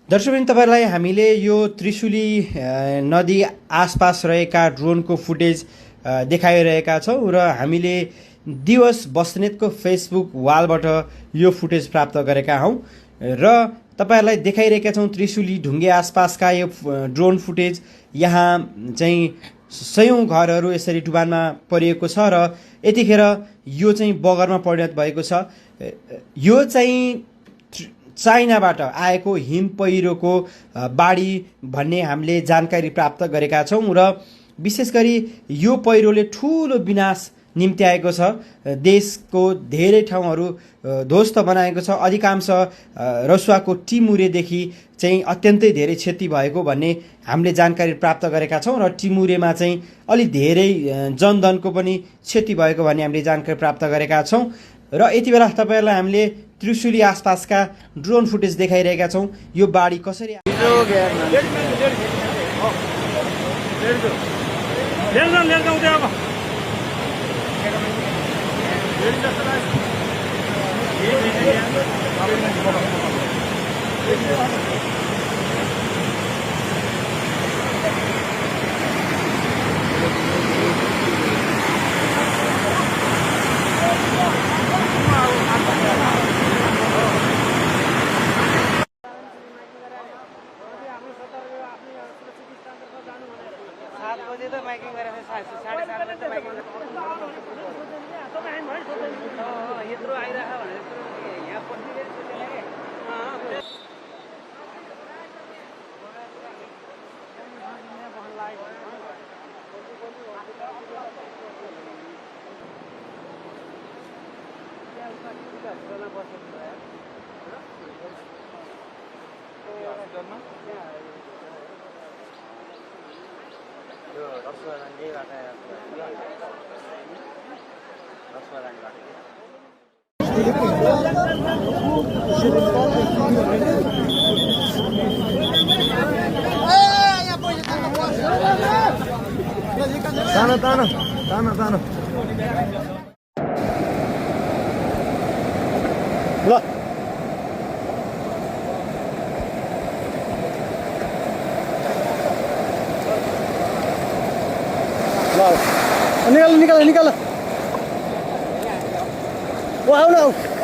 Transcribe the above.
दर्शकवृन्द, तपाईँलाई हामीले यो त्रिशुली नदी आसपास रहेका ड्रोनको फुटेज देखाइरहेका छौँ र हामीले दिवस बस्नेतको फेसबुक वालबाट यो फुटेज प्राप्त गरेका हौँ र तपाईँहरूलाई देखाइरहेका छौँ त्रिशुली ढुङ्गे आसपासका यो ड्रोन फुटेज। यहाँ चाहिँ सयौँ घरहरू यसरी डुबानमा परिएको छ र यतिखेर यो चाहिँ बगरमा परिणत भएको छ। यो चाहिँ चाइनाबाट आएको हिम पहिरोको बाढी भन्ने हामीले जानकारी प्राप्त गरेका छौँ र विशेष गरी यो पहिरोले ठुलो विनाश निम्त्याएको छ। देशको धेरै ठाउँहरू ध्वस्त बनाएको छ। अधिकांश रसुवाको टिमुरेदेखि चाहिँ अत्यन्तै धेरै क्षति भएको भन्ने हामीले जानकारी प्राप्त गरेका छौँ र टिमुरेमा चाहिँ अलि धेरै जनधनको पनि क्षति भएको भन्ने हामीले जानकारी प्राप्त गरेका छौँ र यति बेला तपाईँहरूलाई हामीले त्रिशुली आसपासका ड्रोन फुटेज देखाइरहेका छौँ। यो बाढी कसरी तानो ल निकाल ओ आऊ न